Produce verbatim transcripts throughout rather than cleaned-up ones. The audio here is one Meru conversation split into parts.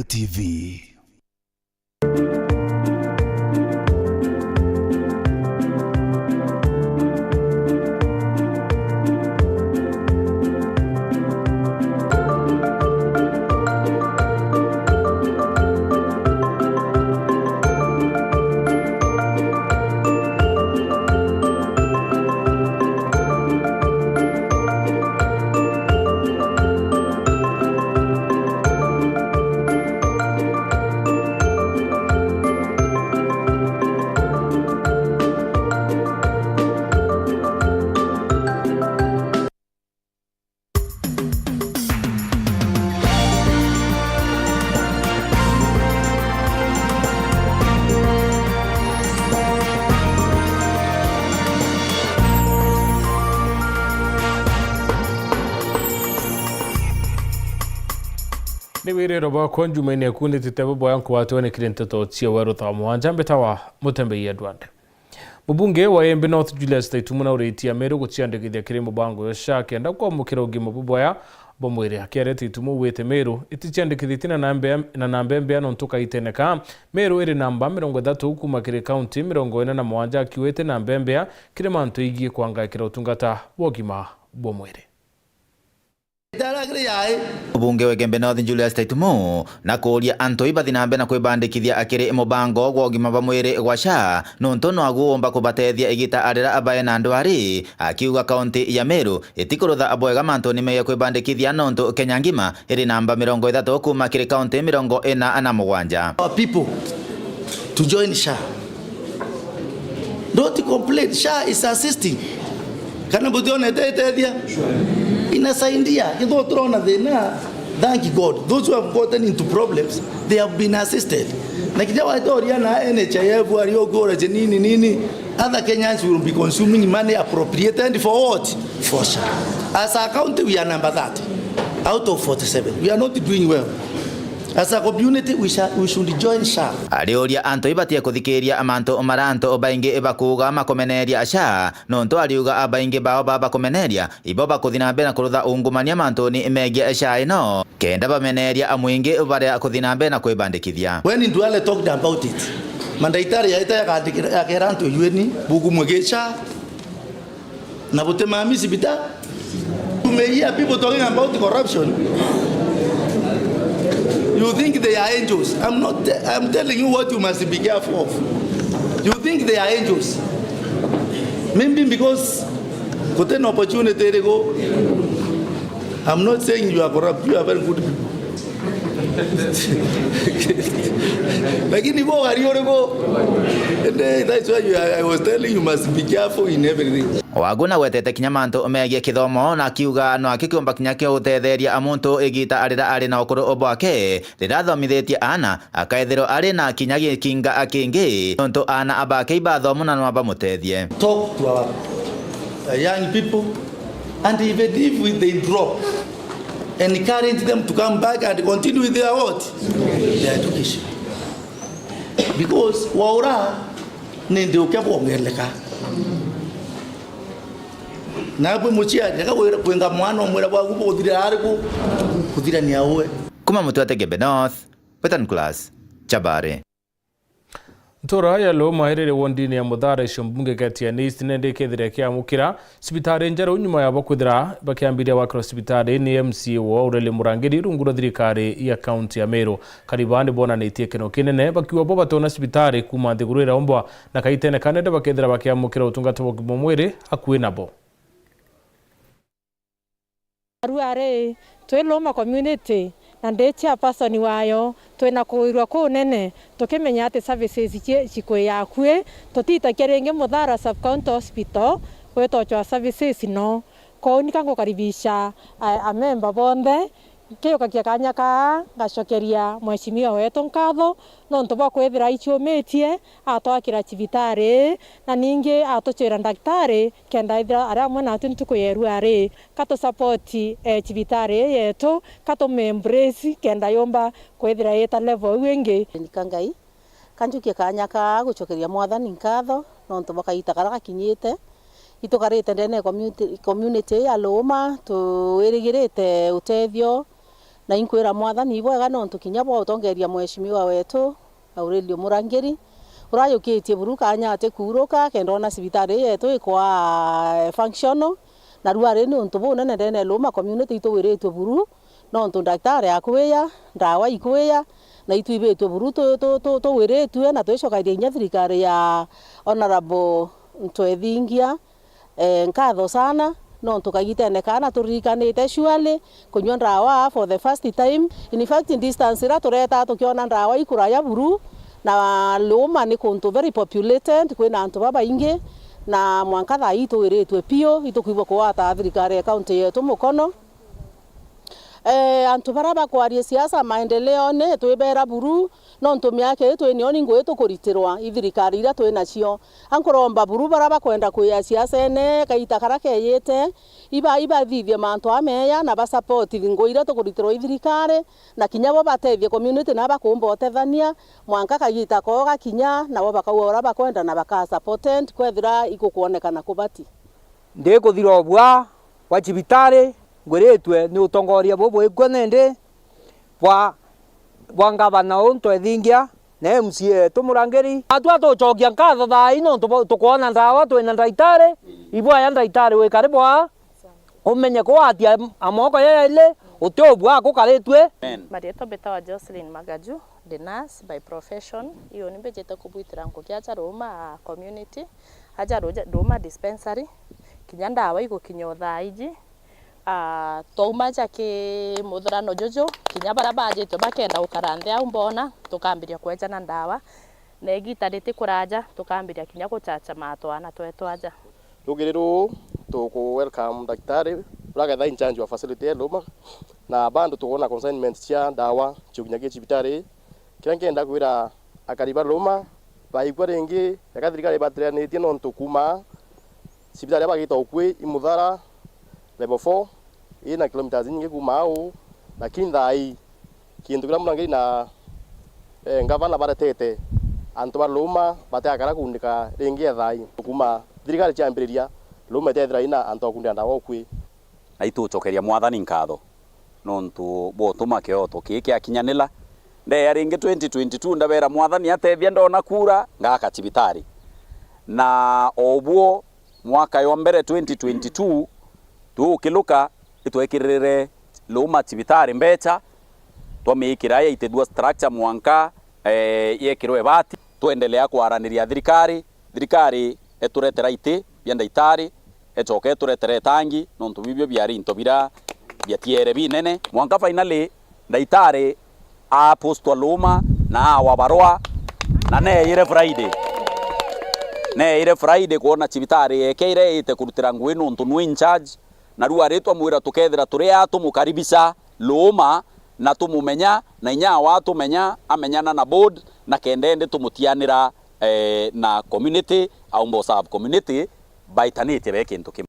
T V. Ni wiriro bwakwa njumaine eku nitite buboya nkwatwe ni kiri nteto cia weru thaa mugwanja mbitawa Mutembei Edward. Mubunge wa Embu North Julius Taituma nauritie Ameru guciandikithia kiri mubango jwa SHA kenda kwamukira ugima buboya bwa mwiri. Akiaria Taituma augite Meru iticiandikithitie na namba ya, na namba ya mbea nontu kaitene ka Meru iri namba mirongo ithatu kuma kiri kaunti mirongo ina na mugwanja akiugite namba ya mbea kiri mantu igii kwangaikira utungata bwa ugima bwa mwiri. Itara kiri yai. Mubunge wa Igembe North Julius Taitumu na kuuria antu ibathi na mbere na kwibandikithia akiri mubango gwa ugima bwa mwiri gwa SHA, nontu nwaguo umba kubatethia igita arira abae na ndwari, akiuga kaunti ya Meru itikurutha bwega mantuni megie kwibandikithia, nontu Kenya ngima iri namba mirongo ithatu kuma kiri kaunti mirongo ina na mugwanja. Our people to join SHA. Don't complain. SHA is assisting. Kana butionete itethia? Inasaidia. Kithoo turona thina, thank God. Those who have gotten into problems, they have been assisted. Na kinya watoria na N H I F, ari okura nini nini, other Kenyans will be consuming money appropriated for what? For SHA. As a county, we are number thirty out of forty-seven. We are not doing well. As a community, we shall, we should join SHA. Ariuria antu ibatie kuthikiria mantu maria antu baingi bakuuga makumeneria SHA, nontu ariuga abaingi bao baba kumeneria ibo bakuthi na mbere na kurutha ungumania mantuni megie SHA ino, kenda bameneria amwingi baria kuthi na mbere na kwibandikithia. When Duale talked about it, mandaitari yaita yakandikira, yakera antu yueni buku mwe gi SHA, na butimami cibita. You may hear people talking about corruption. You think they are angels. I'm not, I'm telling you what you must be careful of. You think they are angels. Maybe because kutina opportunity iriku. I'm not saying you are corrupt. You are very good people. Lakini bo gari uriku? And, eh, that's why you, I, I was telling you must be careful in everything. Wagu na gwetete kinya mantu megie kithomo, na akiuga no akio kiumba kinya kia gutetheria muntu igita arira ari na ukuru bwake, riria athomithitie aana, akaethirwa ari na kinya gikinga kingi, nontu aana abake ibathomu na no bamutethie. Talk to our, uh, young people, and even if we, they drop, encourage them to come back and continue with their what? Their education. Because waura ni ndi ukia bwongereka. Na bwi muciari, aka wira kwinga mwana umwira bwagu buthirira ariku? Kuthirania uwe. Kuma Mutwete Gembe North, Western Class, Chabari. Ntura ya Loma iriri wondini ya Muthara, icio mbunge Gatiani East nende ikethira ikiamukira cibitari njeru nyuma yabo kwithira bakiambiria gwakirwa cibitari ni M C A wao Aurelia Murangiri rungu rwa thirikari ya kaunti ya Meru. Kariba ni bonanitie kino kinene bakiuga bo batona cibitari kuma nthiguru ira umbwa na kaitene kanene bakethira bakiamukira utungata bwa ugima mwiri akui nabo. Arua ri, twi Loma community, na ndi chairperson wayo, twina kuirwa kunene, tukimenya ati services ci-, cikwi akui, tutitakia ringi Muthara Sub County Hospital, gwitochwa services no. Kwou nika ngukaribisha a, amemba bonthe, nkiukakia kanya kaa, ngacokeria mheshimiwa wetu nkatho, nontu bwa kwithira aicumitie, atwakira cibitari, na ningi atucwira ndagitari, kenda ethira ari amwe natwi ntuku ya irua ri. Ka tu support, eh, cibitari ii yetu, ka tume embrace kenda yumba kwithira ita level iu ingi. Nika Ngai, kanjukie kanya kaa gucokeria Mwathani nkatho nontu bwa kaita karia gakinyite. Itukarite ndene ya community, community ya Loma, twirigirite utethio Na inkwira Mwathani ibwega nontu kinya bwa utongeria mheshimiwa wetu, Aurelio Murangiri, urajukitie buru kanya atikuuruka, kenda ona cibitari ii yetu ikwaa, eh, functional. Na ruari ni untu bunene ndene Luuma community itugwiritue buru, nontu ndagitari akwiya, ndawa ikwiya, na itwibitue buru tu-, tu-, tu-, tugwiritue, na twicokeria inya thirikari ya Honourable Ntwethingia, eh, nkatho sana, nontu kagitene kana turirikanite surely kunyua ndawa for the first time. In fact, distance iria turetaa tukiona ndawa ikuraya buru, na Luuma ni kuntu very populated, kwina antu babaingi, na mwanka thaa ii tugwiritue piu, itukwigua kugwata thirikari ya county yetu mukono. Eh, antu baria bakwaria siasa maendeleone, twibera buru, nontu miaka ii twinio ni ngui tukuritirwa i thirikari iria twinacio. Ankuromba buru baria bakwenda kwia siasene kaita karia keyite, iba-, ibathithie mantu ameya na ba support ngui iria tukuritirwa i thirikari, na kinya bo batethie community na bakumba utethania, mwanka kagita koo gakinya, nabo bakauga uria bakwenda na baka supported kwethira igukwonekana kubati. Ndikuthira ubua bwa cibitari, ngwiritue ni utongoria bubwikua nindi bwa, bwa ngavana uu Ntwethingia na M C A etu Murangiri. Atua tucokia nkatho thaa ii nontu bo-, tukwona ndawa, twina ndaitari, ibwaya ndaitari wi karibu aa, umenye kugwatia amoko jajaili, uti ubua akukaritue. Amen. Marietwa mbitawa Jocelyn Magaju, ndi nurse by profession. Io ni mbijite kubwitira ngugi aja Ruuma community, aja Ruja-, Ruuma dispensary, kinya ndawa igukinya o thaa iji. Ah, twauma ja ki muthurano juju, kinya baria bajitwe bakenda gukara nthi au mbona, tukambiria kwejana ndawa. Na igita riti kuraja, tukambiria kinya guchachamaa twana twetu aja. Rugiri ruu, tuku welcome ndagitari, uria akeethira in charge wa facility ya Luuma, na bado tukwona consignments cia ndawa ciukinya ki cibitari. Kiria nkenda kwira akari ba Luuma, baikua ringi, eka thirikari ibatiranitie nontu kuuma cibitari iria bagita ukui i Muthara, level four, ina kilometres inyingi kuuma au, lakini thaa ii, kintu kiria Murangiri na, eh, ngavana baretete, antu ba Luuma batiakara kuundika ringi ya thaa ii. Kuuma thirikari ciambiriria, Luuma itethira ina antu a kuundira ndawa ukui. Na itucokeria Mwathani nkatho nontu bwa utuma kioto kii kiakinyanila. Ndeya ringi twenty twenty-two, ndabera Mwathani atethia, ndona kuura, ngaaka cibitari. Na o buo mwaka jwa mbere twenty twenty-two, tukiluka, itwekirire Luuma cibitari mbecha, twamiikira yaitithua structure mwanka, eh, yekirwe ibati. Twendelea kwaraniria thirikari, thirikari eturetera iti bia ndaitari, ecoka eturetera itangi, nontu bibio biari into biria biatiere binene. Mwanka finally, ndaitari aapostwa Luuma na aawa barua, na neeyire Friday. Neeyire Friday kwona cibitari yekeire iite kurutira ngugi nontu nwe in charge, na riu ari twamwira tukethira turi aa tumukaribisha Luuma, na tumumenya, na inya awa atumenya, amenyana na board, na kenda indi tumutianira, eh, na community, aumba u serve community, baitanitie be kintu kimwe.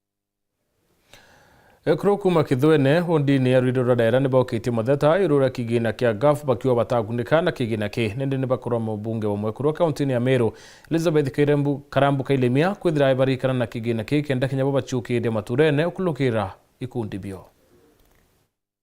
Ekuru kuuma Kithwene, wondini ya Ruiru rwa Rera, ni baukitie matheta iguru ria kigina kia gaf, bakiuga batagunika na kigina ki. Nindi ni bakorwa mubunge wa mwekuru wa kauntini ya Meru, Elizabeth Kairembu-, Karambu Kailemia, kwithira ibarikana na kigina ki, kenda kinya bo baciukirie maturene ukulukira ikundi bio.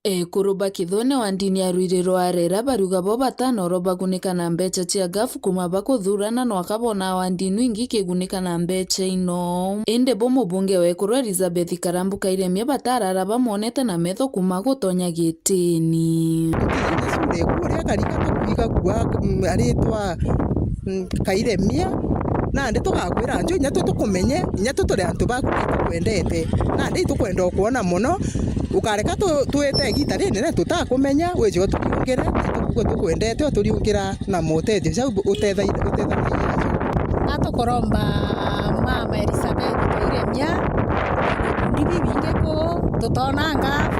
Ekuru ba Kithwene wa ndini ya Ruiri rwa Arera bariuga bo batanoorwa bagunika na mbecha cia gaf kuuma bakuthurana, nwaka boona wa ndini ingi ikigunika na mbecha ino. Indi bo mubunge wa ekuru Elizabeth Karambu Kairemia batarara bamonete na metho kuuma gutonya gitini. Tukinya cura iku uria karika tukwigagua, mm, aritwa, mm, Kairemia, nandi tugakwira nju, inya twi tukumenye, inya twi turi antu baku tukwendete, nandi itukwenda ukwona mono. Ukareka tu-, twite igita rinene tutakumenya, wije uturiungire, na itukwigua tukwendete, uturiungira na motethio jau utethai-, utethanagia najo. Atukuromba mama Elizabeth Kairemia, bikundi bibingi kuu tutonanga,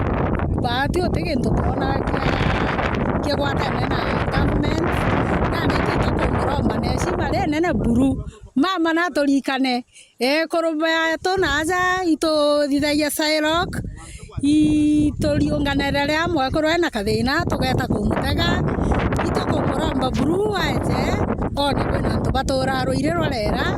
baati uti gintu twona kia, kia gwatene na government, nandi itukumuromba na heshima rinene buru. Mama naturikane, ekuru beetu na aja ituthithagia Shylock, ituriunganire riria mwekuru ena kathina, tugeeta kumutega, itukumuromba buru aeje, oone kwina antu batuuraa ruiri rwa rera,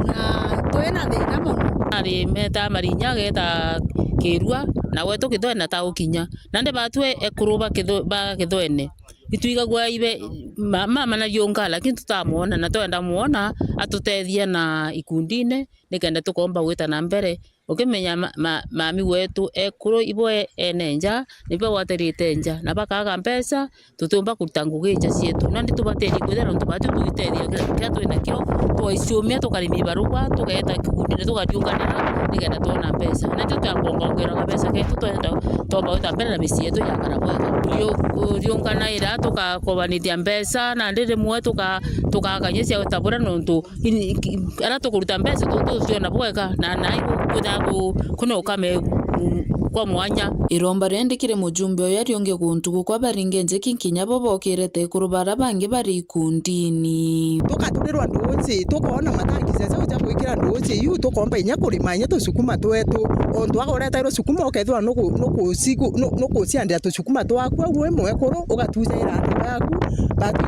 na twina thina mono. Ari meta marinya geeta kirua, na gwetu Kithwene ta ukinya. Nandi batwi ekuru ba Kithu-, ba Kithwene, itwigagua ibe ma-, mama na riunga, lakini tutamwona, na twenda mwona atutethia na ikundine, nikenda tukomba gwita na mbere. Ukimenya ma-, ma-, mami wetu ekuru ibo e-, ene nja, nibo bagwatirite nja, na bakaga mbeca, tutiumba kuruta ngugi nja cietu. Nandi tubaterie kwithira nontu batu twitethia kiria twinakio, twaiciumia, tukarimi barua, tugeeta kigundine, tukariunganira, nikenda twona mbeca. Nandi twambongongerwa mbeca ketu, twenda, twomba gwita mbere na micii yetu yakara bwega. Riu-, riunganaira, tukakobanithia mbeca, nandi rimwe tuka-, tukaganyia cia gwita buria nontu ini-, ki-, aria tukuruta mbeca tu-, tuciona bwega, na nai ku-, kwithira ku-, kwina ukame, mm, kwa mwanya. Iromba riendi kiri mujumbe uyu ariunge guntu gukwa baringe njiki kinya bo bokirete ekuru bara bangi bari ikundini. Tukaturirwa nduuji, tukoona matangi ja jau ja gwikira nduuji iu, tukomba inya kurima inya tusukuma twetu. Ontu aguretairwe sukuma, ukethirwa nuku-, nukucigu-, nu-, nukuciandira tusukuma twaku, au wi mwekuru, ugatujaira antu baku, batu-,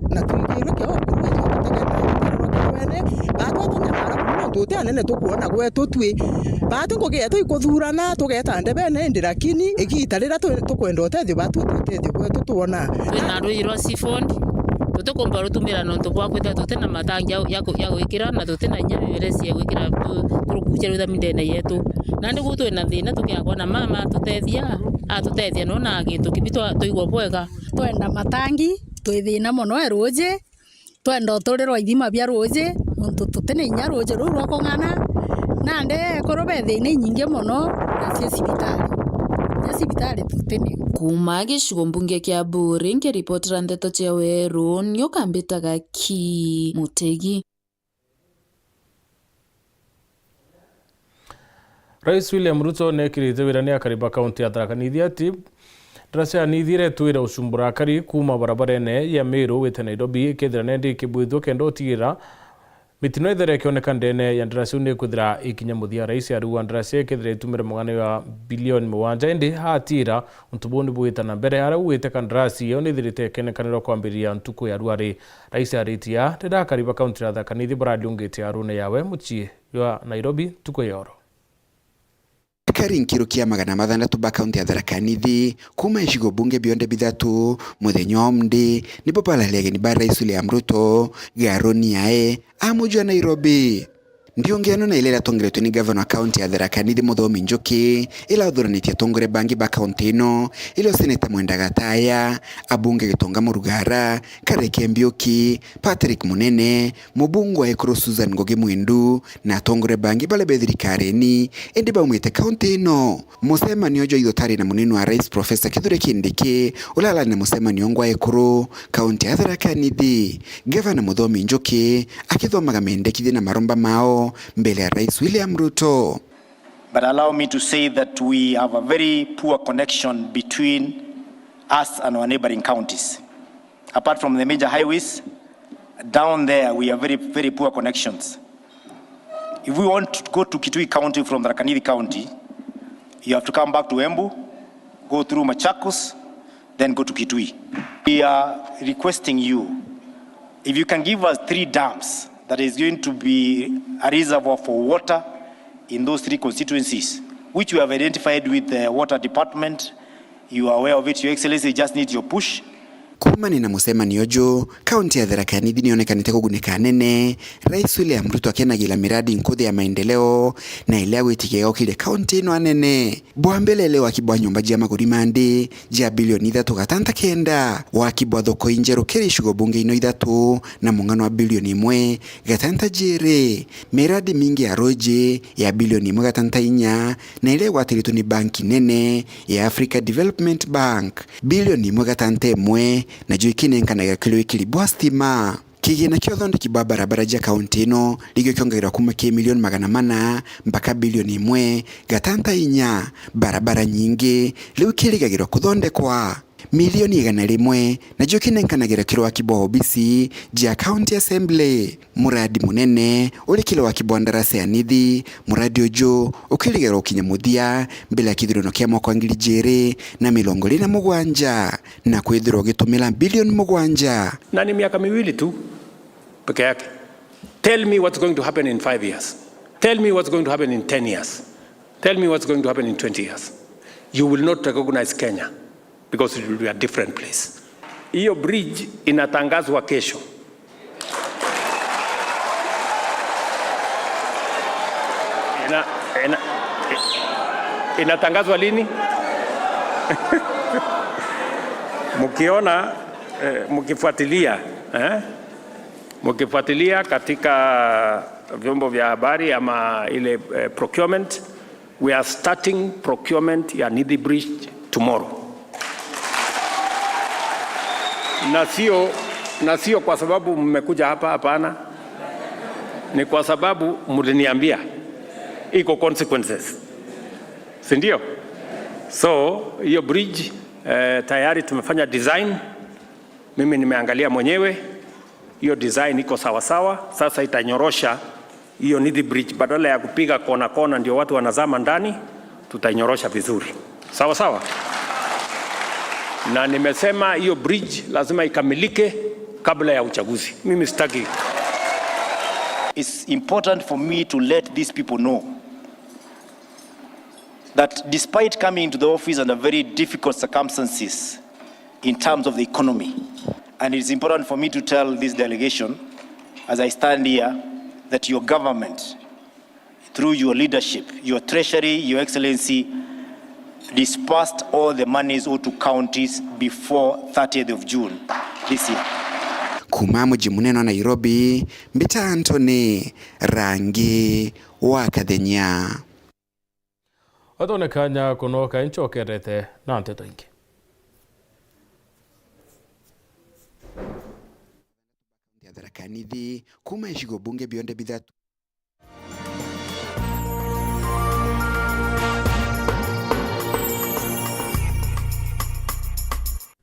na twigirwe kio, batu tunyamara kuuma nontu uti anene tukwona gwetu twi. Batu ngugi yetu ikuthurana, tugeta ndebene indi, lakini igiita riria tu-, tukwenda utethio batu, utethio bwetu twona. Twina rui rwa Seaford, tutikumba rutumira nontu bwa kwithira tutina matangi ya, ya ku-, ya gwikira, na tutina inya miberethi ya gwikira tu-, turukuja rutha mindene yetu. Nandi gu twina thina tukiagwa na mama atutethia, atutethia nona gintu kibi twa-, twaigua bwega. Twenda matangi, twi thina mono e ruuji, twenda uturirwa ithima bia ruuji, nontu tutina inya ruuji ruu rwa kung'ana. Nandi ekuru be thina inyingi mono, nacio cibitari. Inya cibitari tutina. Kuuma gicigo mbunge kia Buuri, nkiripotera ndeto cia Weru, ni ukambitaga ki Mutegi. Rais William Ruto neekirite wira ni akari ba kaunti ya Tharaka Nithi ati ndaraca ya Nithi iria itwire ucumbura akari kuuma barabarene ya Meru wite Nairobi ikethira nendi ikibwithua kenda utigira mitino ithere ikioneka ndene ya ndaraca iu nikwithira ikinya muthia. Rais ariuga ndaraca ikethira itumire mung'ana ya bilioni mugwanja, indi atira untu buu nibwita na mbere. Aria ugite kandarasi iyo nithirite ikinekanirwa kwambiriria ntuku ya ruari. Rais aritie aa riria akari ba kaunti ya Tharaka Nithi barariungite arune yawe mucii jwa Nairobi ntuku ya oro. Akari nkiruki ya magana mathandatu ba kaunti ya Tharaka Nithi kuuma icigo bunge bionthe bithatu muthenya wa umunthi nibo barari ageni ba Rais William Ruto garuni yae a muji wa Nairobi. Ndiungi ino na iria iratongeretwe ni gavana wa kaunti ya Tharaka Nithi Muthomi Njuki, ila uthuranitie atongoria bangi ba kaunti ino, ilo Seneta Mwenda Gataya, abunge Gitonga Murugara, Kareke Mbiuki, Patrick Munene, mubunge wa Ekuru Susan Ngugi Mwindu, na atongoria bangi baria be thirikarine, indi baumite kaunti ino. Mucemanio jwa ithotari na munini wa rais Professor Kithure Kindiki, uria arari na mucemanio ngwa ekuru, kaunti ya Tharaka Nithi, Gavana Muthomi Njuki akithomaga mendekithia na maromba mao mbele ya Rais William Ruto. But allow me to say that we have a very poor connection between us and our neighboring counties. Apart from the major highways, down there we have very, very poor connections. If we want to go to Kitui County from Tharaka Nithi County, you have to come back to Embu, go through Machakos, then go to Kitui. We are requesting you, if you can give us three dams that is going to be a reservoir for water in those three constituencies, which we have identified with the water department, you are aware of it, Your Excellency, just need your push. Kuumania na mucemanio uju, kaunti ya Tharaka Nithi nionekanite kugunika anene, Rais William Ruto akenagira miradi nkuthi ya maendeleo na iria agwitikia gukiria kaunti ino anene. Bwa mbere ri waki bwa nyomba jia maguri ma nthi jia bilioni ithatu gatanta kenda, waki bwa thoko injeru kiri icigo bunge ino ithatu na mung'ano wa bilioni imwe gatanta jiiri, miradi mingi ya ruji ya bilioni imwe gatanta inya na iria igwatiritwe ni banki nene ya Africa Development Bank, bilioni imwe gatanta imwe, najo ikinenkanagira kiri wikiri bwa stima. Kigina kia uthondeki bwa barabara jia kaunti ino rigio kiongagira kuma ki milioni magana mana mpaka bilioni imwe gatanta inya. Barabara nyingi riu kirigagirwa kuthondekwa. Milioni igana rimwe najo kinenkanagira kiri waki bwa obisi jia County Assembly. Muradi munene uri kiri waki bwa ndaraca ya Nithi, muradi uju ukirigirwa gukinya muthia mbere ya kithurano kia mwaka wa ngiri ijiri na mirongo iri na mugwanja, na kwithirwa ugitumira bilioni mugwanja. Na ni miaka miwili tu peke yake. Tell me what's going to happen in five years. Tell me what's going to happen in ten years. Tell me what's going to happen in twenty years. You will not recognize Kenya because it will be a different place. Hiyo bridge inatangazwa kesho. Ina, ina, inatangazwa lini? Mkiona, eh, mkifuatilia, eh? Mkifuatilia katika vyombo vya habari ama ile, eh, procurement, we are starting procurement ya Nithi Bridge tomorrow. Na sio, na sio kwa sababu mmekuja hapa, hapana. Ni kwa sababu mliniambia iko consequences. Si ndio? So, hiyo bridge, eh, tayari tumefanya design. Mimi nimeangalia mwenyewe, hiyo design iko sawa sawa. Sasa itanyorosha hiyo Nithi Bridge, badala ya kupiga kona kona ndio watu wanazama ndani, tutainyorosha vizuri. Sawa sawa? Na nimesema hiyo bridge lazima ikamilike kabla ya uchaguzi. Mimi sitaki. It's important for me to let these people know that despite coming into the office under very difficult circumstances in terms of the economy, and it's important for me to tell this delegation, as I stand here, that your government, through your leadership, your treasury, your excellency, dispersed all the monies owed to counties before thirtieth of June this year. Kuma muji munene wa Nairobi, mbita Anthony Rangi wa Kathenya. Atone kanya kunoka inchokerete na nteto ingi. Tharaka Nithi, kuma icigo bunge bionde bithatu.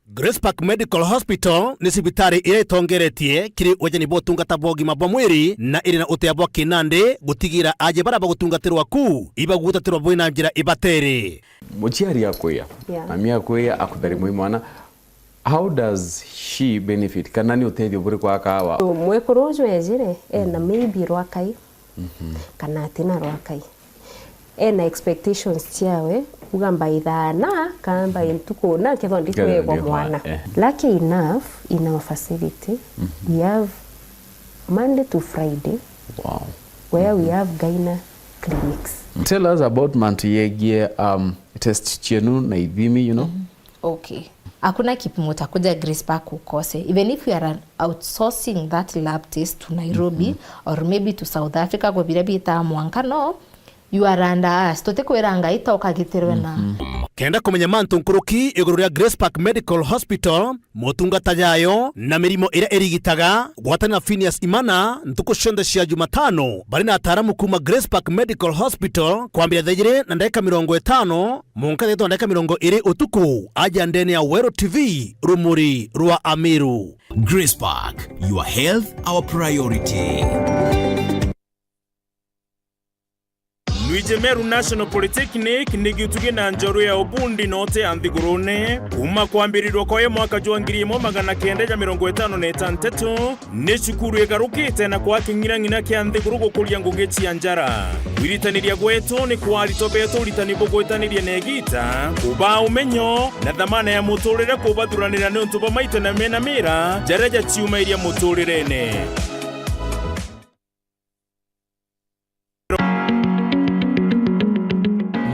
Grace Park Medical Hospital ni cibitari iria itongeretie kiri wejani bwa utungata bwa ugima bwa mwiri na iri na utea bwa kinandi gutigira aje baria bagutungatirwa ku ibagutatirwa bwina njira ibatere. Muciari akwiya, yeah, mami akwiya, akutharima mwana. How does she benefit? Kana ni utethio buriku akawa? So, mwekuru uju ejire, ena, mhm, maybe rwakai, mhm, kana atina rwakai. Ena expectations ciawe, kuga by thaa na, kana by ntuku na, nkethwa ndikwegwa mwana. Eh. Lucky enough, in our facility, mhm, we have Monday to Friday, wow, where we, mhm, have gyna clinics. Tell us about mantu yegie, um, test cienu na ithimi, you know? Mhm. Okay. Hakuna kipimo cha kuja Grace Park ukose. Even if you are outsourcing that lab test to Nairobi, mhm, or maybe to South Africa, kwa vile bita mwanka, no, you are under us. Tutikwiranga ita ukagitirwe na. Mhm. Kenda kumenya mantu nkuruki iguru ria Grace Park Medical Hospital, motungata jayo na mirimo iria irigitaga, gwatana na Phineas Imana ntuku cionthe cia Jumatano, bari na ataaramu kuma Grace Park Medical Hospital, kwambia thaa ijiri na ndagika mirongo itano, Munka thaa ithatu na ndagika mirongo iri utuku, aja ndene ya Weru T V, rumuri rwa Amiru. Grace Park, your health, our priority. Nwiji Meru National Polytechnic ni gitugi na njoru ya ubundi note ya nthigurune. Kuma kwambirirwa kwayo mwaka jwa ngiri imwe magana kenda ja mirongo itano na itantatu, ni cukuru igarukite na kwaa king'inang'ina kia nthiguru gukuria ngugi cia njara. Kwiritaniria gwetu ni kwa aritwa betu uritani bugwitaniria na igita, kubaa umenyo na thamana ya muturire, kubathuranira niuntu bwa maitu na mena mira jaria jaciumairia muturirene.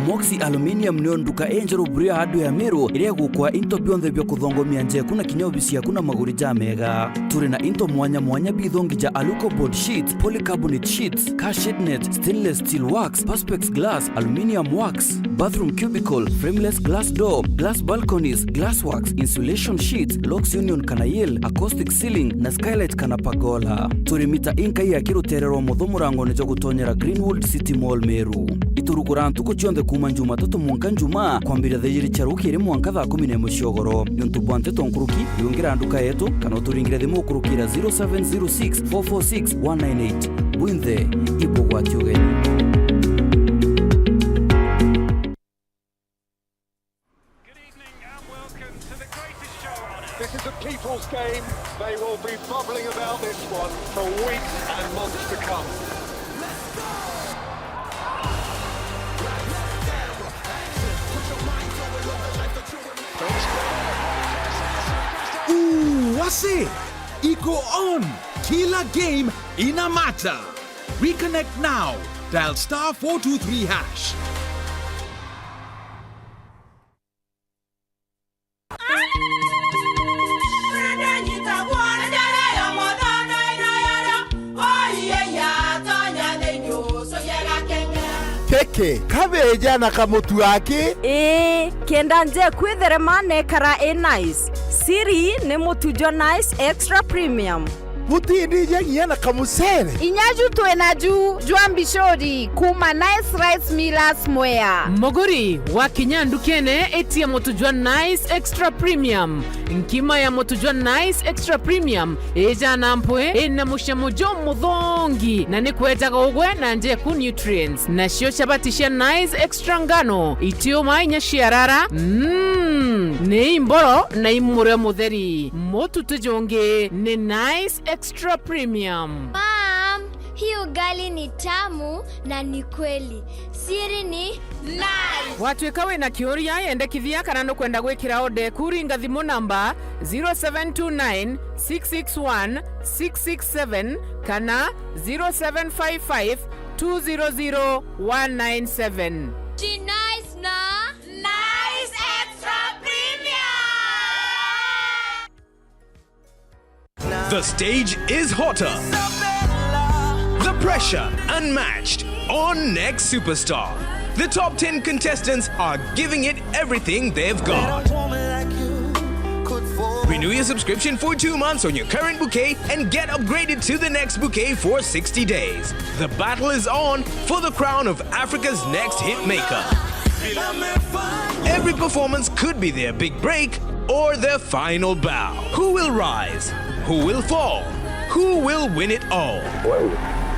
Moxie Aluminium niyo nduka injeru buru ya hardware ya Meru, iria igukwa into bionthe bia kuthongomia nja yaku na kinya obici yaku na maguri jamega. Turi na into mwanya mwanya bithongi ja Aluco board sheets, polycarbonate sheets, car shade net, stainless steel works, perspex glass, aluminium works, bathroom cubicle, frameless glass door, glass balconies, glass works, insulation sheets, locks union kana yale, acoustic ceiling, na skylight kana pergola. Turi mita inkai ya kirutere rwa mutho murangone jwa gutonyera Greenwood City Mall Meru. Iturugura ntuku cionthe kuma Jumatatu mwanka Njumaa, kwambiria thaa ijiri cia rukiri mwanka thaa kumi na imwe cia ugoro. Niuntu bwa nteto nkuruki, riungira nduka yetu, kana uturingire thimu ukurukira zero seven zero six four four six one nine eight. Bwinthe, ibugwati ugeni. Good evening and welcome to the greatest show on earth. This is a people's game. They will be bubbling about this one for weeks and months to come. Say, iko on. Kila game ina matter. Reconnect now. Dial star four two three hash. Keke, kabeja na kamutu aki. Ii, kenda nje kwitherema nekara i nice. Siri ni mutu jwa Nice Extra Premium. Butindija nginya na kamucere. Inya ju twina ju jwa mbicuri kuma Nice Rice Millers Mwea. Muguri wa kinya ndukene, itia mutu jwa Nice Extra Premium. Nkima ya mutu jwa Nice Extra Premium ijana mpwi, ina mucamo jumuthongi, na ni kwejaga ugwe na njeku nutrients. Nacio chabati cia Nice Extra ngano, itiuma inya ciarara, mm, ni imboro na imurio mutheri. Mutu ti jungi ni Nice Extra Premium. Mom, hii ugali ni tamu na ni kweli. Siri ni Nice. Watwika wina kiuria, yendekithia kana nukwenda gwikira order eku, ringa thimu namba zero seven two nine six six one six six seven kana zero seven five five two zero zero one nine seven. Ji Nice na Nice Extra Premium. The stage is hotter. The pressure unmatched on Next Superstar. The top ten contestants are giving it everything they've got. Renew your subscription for two months on your current bouquet and get upgraded to the next bouquet for sixty days. The battle is on for the crown of Africa's next hitmaker. Every performance could be their big break or their final bow. Who will rise? Who will fall? Who will win it all?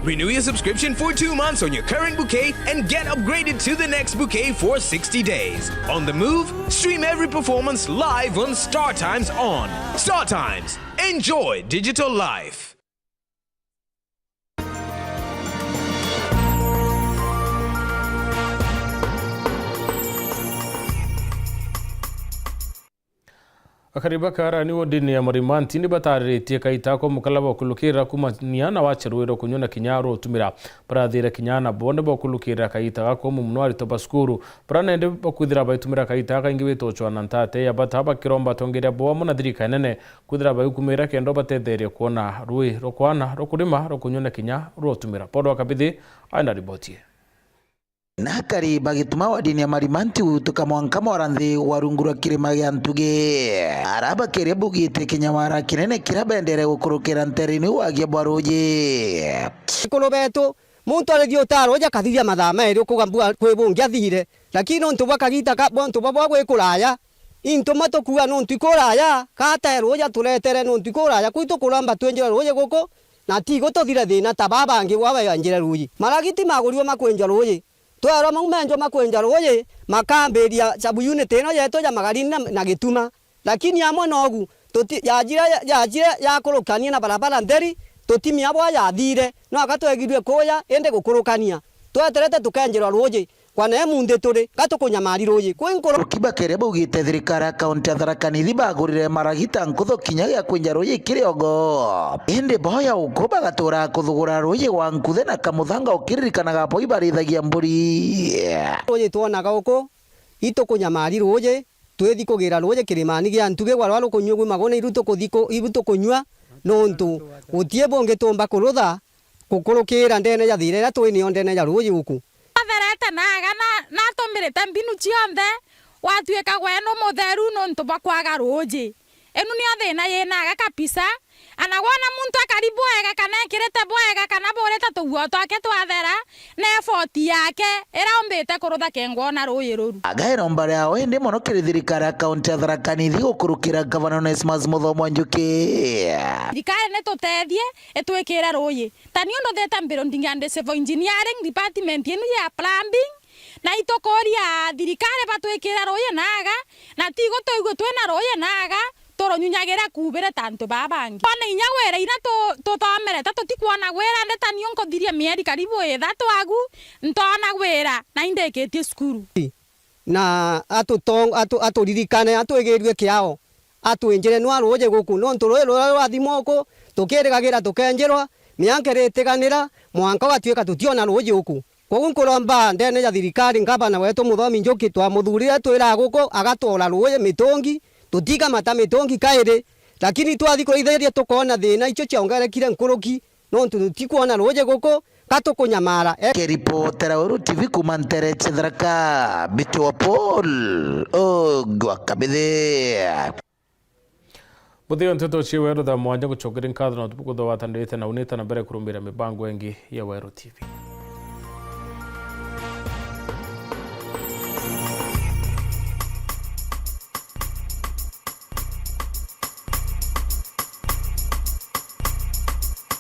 Renew your subscription for two months on your current bouquet and get upgraded to the next bouquet for sixty days. On the move, stream every performance live on StarTimes On. StarTimes. Enjoy digital life. Akari ba Kaarani wodini ya Marimanti ni batariritie kaita kwa mukala ba ukulukira kumania na wache rui rwa kunyua na kinya rwa utumira. Barathire kinya na bonde ba ukulukira kaita gako muno aritwa ba cukuru. Bara nende bakwithira baitumira kaita kaingi bitochwa na ntate ya bata bakiromba atongeria bo amwe na thirikari nene kwithira baikumira kenda batetherie kwona rui rwa kwana, rwa kurima, rwa kunyua na kinya rwa utumira. Paul wa Kabithi aina riboti ii. Na akari bagituma wadini ya Marimanti gutuka mwanka mwara nthi wa rungu rwa kirima gia Ntugi. Ara bakeria bugite kinyawara kinene kira bendere gukurukira ntereni wagia bwa ruji. Akuru betu, muntu arithia utaro uja akathithia mathaa meri ukuga mbua kwi bungi athire. Lakini nontu bwa kagita ka, nontu bwa bwa gwi kuraya, into matukua nontu ikuraya, kata ruuji aturetere nontu ikuraya, kwi tukuromba twinjire ruuji guku, na tigu tuthire thina ta baa bangi bwa bayanjire ruuji. Maragiti maguriwe makwinja ruuji. Twerwa mau menjwa makwinja ruuji, makambiria sub unit ino yetu ya Magarini na, na Gituma. Lakini amwe nogu, tuti-, yajire, yajire yakurukania na barabara ntheri, tutimia bwa yathire, no aka twegirue kuuya, indi gukurukania. Tweterete tukenjirwa ruuji, kwa nee munthi turi, ka tukunyamari ruuji. Kwi nkuru. Rukiba keria baugite thirikari ya kaunti ya Tharaka Nithi bagurire maragita nkuthu kinya gia kwinja ruuji kiri ogo. Indi boya uku bagatura kuthugura ruuji gwa nkuthe na kamuthanga ukiririkanaga bo ibarithagia mburi. Ruuji twonaga uku, itukunyamari ruuji, twithi kugira ruuji kirimani gia Ntugi gwa rwa rukunyua gwi maguna iru tukuthi ku-, iru tukunyua, nontu gutii bungi tuumba kurutha gukurukira ndene ya thiira iria twi niyo ndene ya ruuji uku. Atherete naaga na, natumirite mbinu cionthe, gwatuika gwe nu mutheru nontu bwa kwaga ruuji. Inu niyo thiina yinaga kabisa. Ana wona muntu akari bwega, kana ekirite bwega, kana burite tuguo twake twathera, na effort yake iria umbite kurutha kengwa ona ruuji ruru. Agaira mbare yao indi mono kiri thirikari ya kaunti ya Tharaka Nithi gukurukira Gavana Onesmus Muthomo Njuki. Thirikari ni tutethie, itwikire ruuji. Ta niu nduthite building and civil engineering department inu ya plumbing, na itukuria thirikari batwikire ruuji naaga, na tigu tuigue twina ruuji naaga, turunyunyagire kuubire ta antu baa bangi. Twona inya wira iria tu-, tuthomerete tutikwona wira, ndi ta niu nkuthiria mieri karibu ithatu agu, ntoona wira, na indikitie cukuru. Na atutong-, atu-, aturirikane, atwigirue kiao. atwinjire nwa ruuji guku, nontu ruuji ruria rwathima uku, tukirigagira tukenjirwa, mianka iritiganira, mwanka ugatuika tutiona ruuji uku. Kwogu nkuromba ndene ya thirikari, ngavana wetu Muthomi Njuki, twamuthurire twira guku, agatwora ruuji mitungi, tutikamata mitungi kairi, lakini twathi kurithiria tukoona thina icio ciongerekire nkuruki, nontu tutikwona ruuji guku, ka tukunyamara. E- Kiripotera Weru T V kuuma ntere cia Tharaka, Mbitwa Paul Ogwa Kabithi. Muthia nteto cia Weru thaa mwanja, ngucokeria nkatho na utuku kuthowatanirite na unita na mbere kurumira mibango ingi ya Weru T V.